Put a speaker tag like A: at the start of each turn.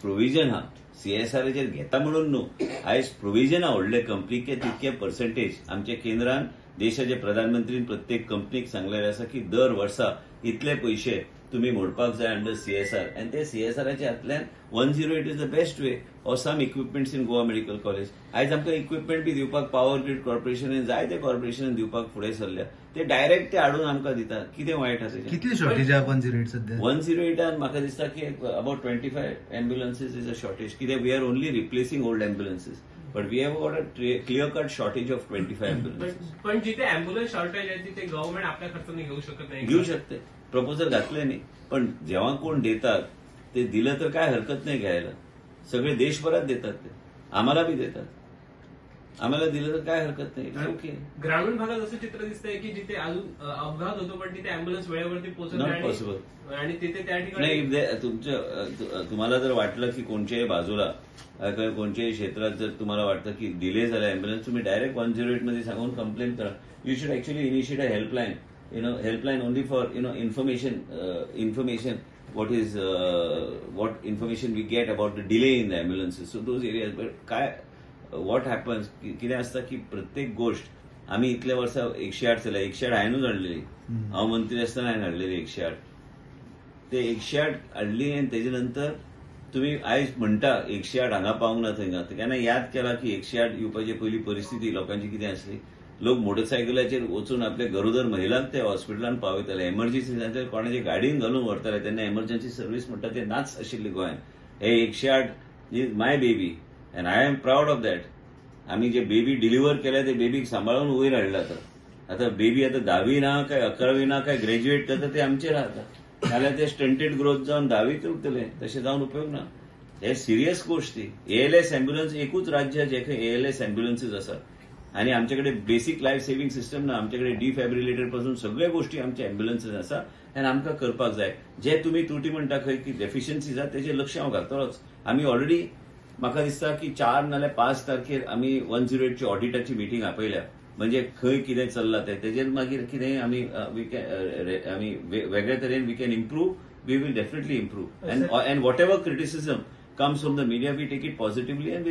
A: Provision हा सीएसआराचेर घेता म्हणून न्हू, आयज प्रोविजन हा व्हडले कंपनीक तितके पर्सेंटेज आमच्या केंद्रान देशाचे प्रधानमंत्रीन प्रत्येक कंपनीक सांगलेलें आसा की दर वर्सा इतले पयशे तुम्ही मोडपाक जाय अंडर सीएसआर. आनी ते सीएसआराच्या हातल्यान 108 is the best way or some equipments in Goa Medical College. आयज आमकां इक्विपमेंट बी दिवपाक पॉवर ग्रीड कॉर्पोरेशनान जायते कॉर्पोरेशनान दिवपाक फुडें सरल्या, ते डायरेक्ट ते हाडून आमकां दितात. कितें वायट आसा?
B: कितली शॉर्टेज आहा 108 सध्या?
A: 108 म्हाका दिसता की about 25 ambulances is a shortage. कित्याक we are only replacing old ambulances, but we have got a clear cut shortage of 25 ambulances.
C: पण जिथे अँब्युलन्स शॉर्टेज आहे तिथे गव्हर्नमेंट आपल्या खर्चाने घेऊ शकत नाही?
A: घेऊ शकते, प्रपोजल घातले नाही, पण जेव्हा कोण देतात ते दिलं तर काय हरकत नाही घ्यायला. सगळे देशभरात देतात, ते आम्हाला बी देतात, आम्हाला दिलं तर काय हरकत नाही. It's okay.
C: ग्रामीण भागात असं चित्र दिसतंय की जिथे अजून अपघात होतो पण तिथे अँब्युलन्स वेळेवरती पोहोचत
A: not
C: नाही
A: पॉसिबल.
C: आणि तिथे त्या ठिकाणी
A: नाही, तुम्हाला जर वाटलं की कोणत्याही बाजूला किंवा कोणत्याही क्षेत्रात जर तुम्हाला वाटतं की डिले झाला अँब्युलन्स, तुम्ही डायरेक्ट 108 मध्ये सांगून कंप्लेंट करा. You should actually initiate a helpline, helpline only for information what is what information we get about the delay in the ambulances. So those areas. But काय what happens, कितें आसता की प्रत्येक गोष्ट आमी इतल्या वर्सां 108 चलया, 108 हांवेनूच हाडलेली, हांव मंत्री आसतना हांवें हाडलेली 108. ते 108 हाडली आनी तेजे नंतर तुमी आयज म्हणटा 108 हांगा पावंक ना, थंय केन्ना याद केला की 108 येवपाचे पयली परिस्थिती लोकांची कितें आसली? लोक मोटरसायकलाचेर वचून आपले गरोदर महिलांक ते हॉस्पिटलान पावयताले. एमर्जन्सी जाल्यार कोणाचे गाडयेन घालून व्हरताले. तेन्ना एमर्जन्सी सर्वीस म्हणटा ते नाच आशिल्ली गोंयांत. हे 108 is my baby and I am proud of that. आमी जे बेबी डिलिव्हर केल्या ते बेबीक सांबाळून वयर हाडला. आतां आतां बेबी आतां धावी ना काय 11वी ना काय ग्रॅज्युएट जाता ते आमचेर आहा. नाल्यार ते स्टंटेड ग्रोथ जावन धावीत उरतले, तशें जावन उपयोग ना. हे सिरियस गोश्ट ती. एएलएस एम्ब्युलन्स एकूच राज्य जेका एएलएस एम्ब्युलन्सीस आसात आनी आमचे कडेन बेसीक लायफ सेव्हिंग सिस्टम ना. आमचे कडेन डिफॅब्रिलेटर पासून सगळे गोष्टी आमचे एम्ब्युलन्सीस आसा आनी आमकां करपाक जाय. जे तुमी त्रुटी म्हणटा खंय की डेफिशियन्सी आसा तेजेर लक्ष हांव घालतलोच. आमी ऑलरेडी म्हाका दिसता की 4 नाल्यार 5 तारखेर आमी 108ची ऑडिटाची मिटींग आपयल्या, म्हणजे खंय कितें चल्लां तें तेजेर मागीर कितें आमी आमी वेगळे तरेन we can improve, we will definitely improve. And whatever criticism comes from the media, we take it positively and